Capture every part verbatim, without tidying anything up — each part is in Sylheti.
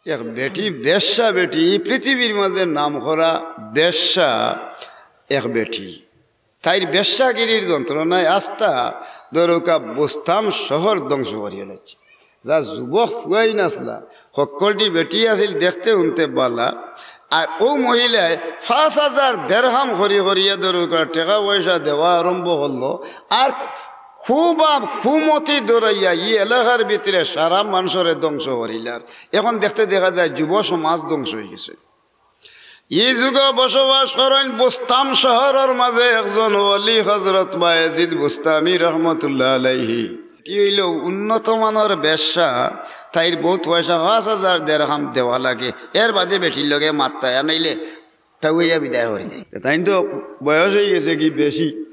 এক বেটি, বেশ্যা বেটি, ই পৃথিবীর মাঝে নাম করা বেশ্যা এক বেটি। তাইর বেশ্যাগিরির যন্ত্রণায় আস্তা ধরউক্কা বুস্তাম শহর ধ্বংস করিয়া লাইছে। যা যুবক পুয়াইন আছলা, হক্কলটি বেটি আছিল, দেখতে হুনতে বালা। আর অউ মহিলায় পাঁচ হাজার দেরহাম করি করিয়া ধরউক্কা টেকা পয়সা দেওয়া আরম্ভ করলো। আর খুব আম-, কুমতি ধরাইয়া ই এলাকার ভিতরে সারা মানষরে ধ্বংস করিলার। এখন দেখতে দেখা যায় যুব সমাজ ধ্বংস অইগেছে। ই যুগো বসবাস করইন বুস্তাম শহরর মাঝে একজন ওলি হযরত বায়েজিদ বুস্তামি রহমতুল্লাহ আলাইহি। এটি অইলো উন্নত মানর বেশ্যা, তাইর বউত পয়সা, পাঁচ হাজার দেরহাম দেওয়া লাগে, এর বাদে বেটির লগে মাত্তা, আর নাইলে টাউইয়া বিদায় করি দেয়। তাইন তো বয়স অইগেছে কি বেশি,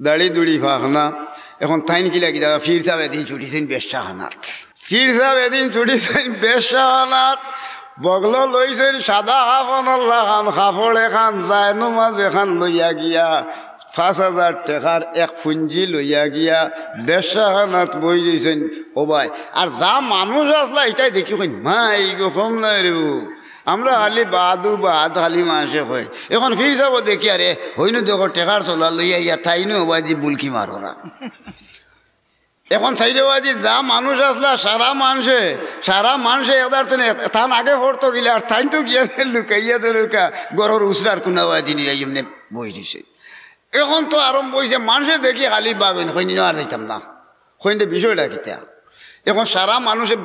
দাড়ি দুড়ি ফাকনা, এখন তাইন কিলা কিতা, ফির সাব এদিন ছুটিছইন বেশ্যাখানাত। ফির সাব এদিন ছুটিছইন বেশ্যাখানাত, বগলো লইছইন সাদা কাফনর লাখান কাপড় এখান, যায় নমাজ এখান লইয়া গিয়া, পাঁচ হাজার টেকার এক পুঞ্জি লইয়া গিয়া বেশ্যাখানাত বই রইছইন। ও ভাই, আর যা মানুষ আছলা, ইতায় দেখি কইন, "মাই গো, কম নায় রে বা। আমরা খালি বাদু বাদ, খালি মানষে কয়।" এখন ফির সাবও দেখি, আরে, হইনু দেখো, টেকার চলা লইয়া ইয়া, তাইনু ও ভাই যে বুলকি মারো না। এখন চাইরে বাজি যা মানুষ আছলা, সারা মানষে, সারা মানষে এদার তেনে তান আগে পড়তো গিলা, আর তাইন তো গিয়া লুকাইয়া ধরউক্কা ঘরর উসরার কুনা বাজি নিরাই এমনে বই দিছে। এখন তো আরম্ভ অইছে, মানষে দেখি খালি ভাবেন, কইন, "ইনো আর যাইতাম না, কইন রে বিষয়টা কিতা?" এখন সারা মানষে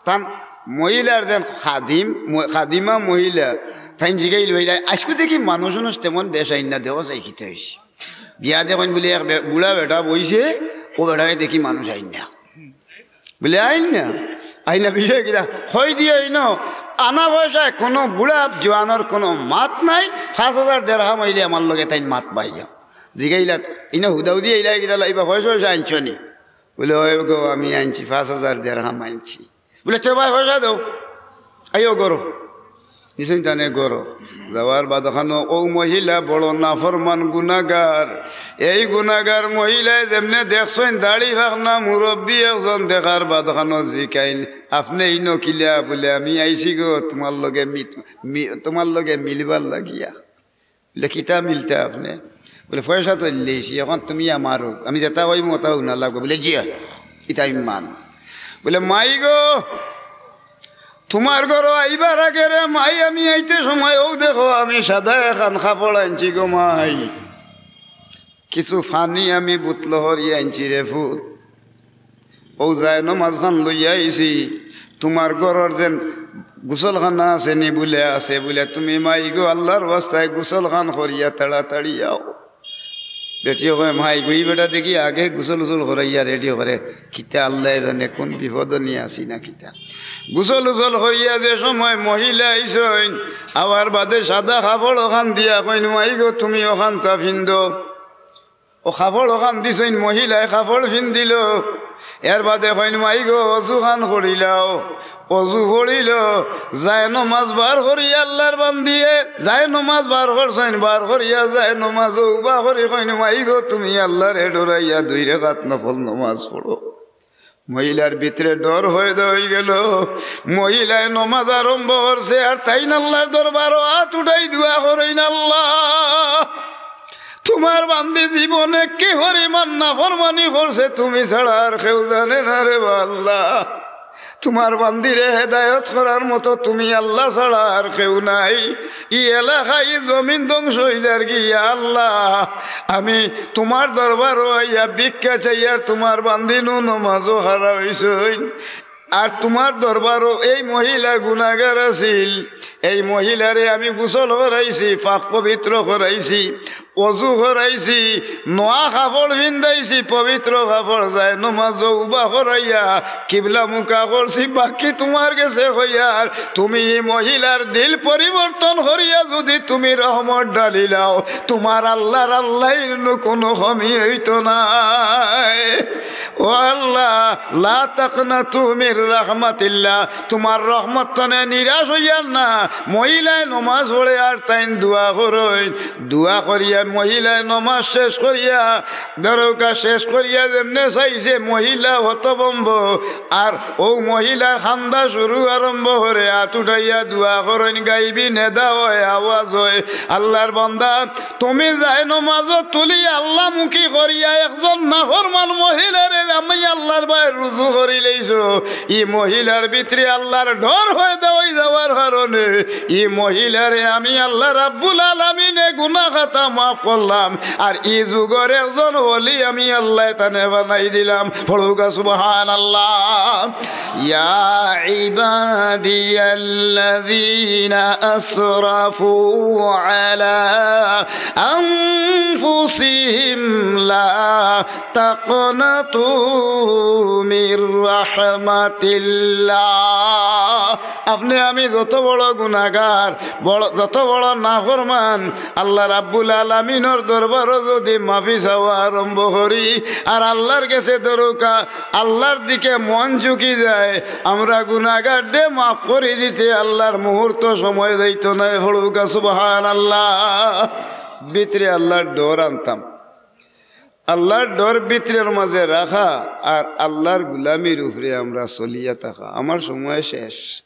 তান মহিলার যেন খাদিম, ম-, খাদিমা মহিলা, তাইন জিগাইল, "ভাইরা, আইজকু দেখি মানুষ উনুষ তেমন বেশ আইন না, দেখো চাই কিতা অইছে।" গিয়া দেখইন বুলে এক বে-, বুড়া বেটা বইছে, অউ বেটারে দেখি মানুষ আইন না। বুলে, "আইন না, আইন না, বিষয় কিতা?" কই দিয়া ইনো আনা পয়সায় কুনু বুড়া জোয়ানর কুনু মাত নাই, পাঁচ হাজার দেরহাম অইলে আমার লগে তাইন মাত পাইয়া। জিগাইলা, "ইনো হুদাহুদি আইলা কিতা, ইবা পয়সা পয়সা আনছো নি?" বুলে, "অয় গো, আমি আনছি, পাঁচ হাজার দেরহাম আনছি।" বুলে, "তে ভাই পয়সা দেও, আইও ঘরো।" নিছইন তানে ঘরো। যাওয়ার বাদ অখানো অউ মহিলা বড় নাফরমান গুনাগার। এই গুনাগার মহিলায় যেমনে দেখছইন দাড়ি ফাকনা মুরব্বি একজন দেখার বাদ অখানো জিকাইন, "আপনে ইনো কিলা?" বুলে, "আমি আইছি গো তুমার লগে মি-, মি-, তুমার লগে মিলবার লাগিয়া।" বুলে, "কিতা মিলতা আপনে?" বুলে, "পয়সা তো দিলাইছি, এখন তুমি আমারও, আমি যেটা কইমু ওটা হুনা লাগবো।" বুলে, "জি অয়, ইতা আমি মান।" বুলে, "মাই গো, তুমার ঘরো আইবার আগে রে মাই, আমি আইতে সময় অউ দেখো আমি সাদা এখান কাপড় আনছি গো মাই, কিছু পানি আমি বুতলো করি আনছি রে ফুত।" অউ যায় নমাজ খান লইয়া আইছি, তুমার ঘরর যেন গোসলখানা আছে নি? বুলে, "আছে।" বুলে, "তুমি মাই গো, আল্লার ওয়াস্তায় গোসল খান করিয়া তাড়াতাড়ি আও।" বেটিয়ে কয়, "মাই গো, ই বেটা দেখি আগে গোসল উসল করাইয়া রেডি করে, কিতা আল্লায় জানে কুন বিপদ নিয়া আছি না কিতা।" গোসল উসল করিয়া যে সময় মহিলা আইছইন, আওয়ার বাদে সাদা কাপড় অখান দিয়া কইন, "মাই গো, তুমি অখানতা ফিন্দো।" অউ কাপড় অখান দিছইন, মহিলায় কাপড় ফিন্দিলো। এর বাদে কইন, "মাই গো, অজু খান করিলাও।" অজু করিলো, যায় নমাজ বার করি আল্লার বান্দিয়ে, যায় নমাজ বার করছইন, বার করিয়া যায় নমাজ উবা করি কইন, "মাই গো, তুমি আল্লারে ডরাইয়া দুই রেকাত নফল নমাজ পড়ো।" মহিলার ভিতরে ডর পয়দা অইগেলো। মহিলায় নমাজ আরম্ভ করছে, আর তাইন আল্লার দরবারো আত উঠাই দোয়া করইন, "আল্লা, তুমার বান্দি জীবনে কি পরিমাণ নাফরমানি করছে, তুমি ছাড়া আর কেউ জানে না রে বা আল্লা। তুমার বান্দিরে হেদায়ত করার মতো তুমি আল্লা ছাড়া আর কেউ নাই। ই এলাকা, ই জমিন ধ্বংস অইযার গি, ইয়া আল্লা। আমি তুমার দরবারো আইয়া ভিক্ষা চাইয়ার, তুমার বান্দি নু নমাজো খাড়া অইছইন।" আর তুমার দরবারো এই মহিলা গুনাগার আছিল, এই মহিলারে আমি গোসল করাইছি, পাক পবিত্র করাইছি, অজু করাইছি, নয়া কাপড় ফিন্দাইছি, পবিত্র কাপড়, যায় নমাজো উবা করাইয়া কিবলা মুখা করছি। বাকি তুমার গেছে কইয়ার, তুমি ই মহিলার দিল পরিবর্তন করিয়া যুদি তুমি রহমত ঢালিলাও, তুমার আল্লার আল্লাইর নু কুনু কমি অইতো নায়। ও আল্লা, লা তাকনাতু মির রাহমাতিল্লাহ, তুমার রহমত তনে নিরাশ অইয়ার না। মহিলায় নমাজ পড়ে আর তাইন দোয়া করইন, দোয়া করিয়া মহিলায় নমাজ শেষ করিয়া, দরকা শেষ করিয়া যেমনে চাইছে, মহিলা হতভম্ব। আর অউ মহিলার কান্দা শুরু আরম্ভ করে, আত উঠাইয়া দোয়া করইন, গাইবি নেদা অয়, আওয়াজ অয়, "আল্লার বান্দা, তুমি যাই নমাজো তুলি আল্লামুখী করিয়া একজন নাফরমান মহিলারে আমি আল্লার বায় রুজু করিলাইছো, ই মহিলার ভিতরে আল্লার ডর পয়দা অই যাওয়ার কারণে ই মহিলারে আমি আল্লা রাব্বুল আলামিনে গুনা খাতা মাফ করলাম, আর ই যুগর একজন ওলি আমি আল্লায় তানে বানাই দিলাম।" পড়ুক্কা সুবহানাল্লাহ। يا عبادي الذين أسرفوا على أنفسهم لا تقنطوا من رحمة الله। আপনে আমি যত বড় গুনাগার, বড়, যত বড় নাফরমান, আল্লা রাব্বুল আলামিনর দরবারো যুদি মাফি চাওয়া আরম্ভ করি, আর আল্লার গেছে দরকা, আল্লার দিকে মন ঝুঁকি যায়, আমরা গুনাগাররে মাফ করি দিতে আল্লার মুহূর্ত সময় যাইতো নায়। পড়ুক্কা সুবহানাল্লাহ। ভিতরে আল্লার ডর আনতাম, আল্লার ডর ভিতরর মাঝে রাখা, আর আল্লার গুলামির উপরে আমরা চলিয়া থাকা। আমার সময় শেষ।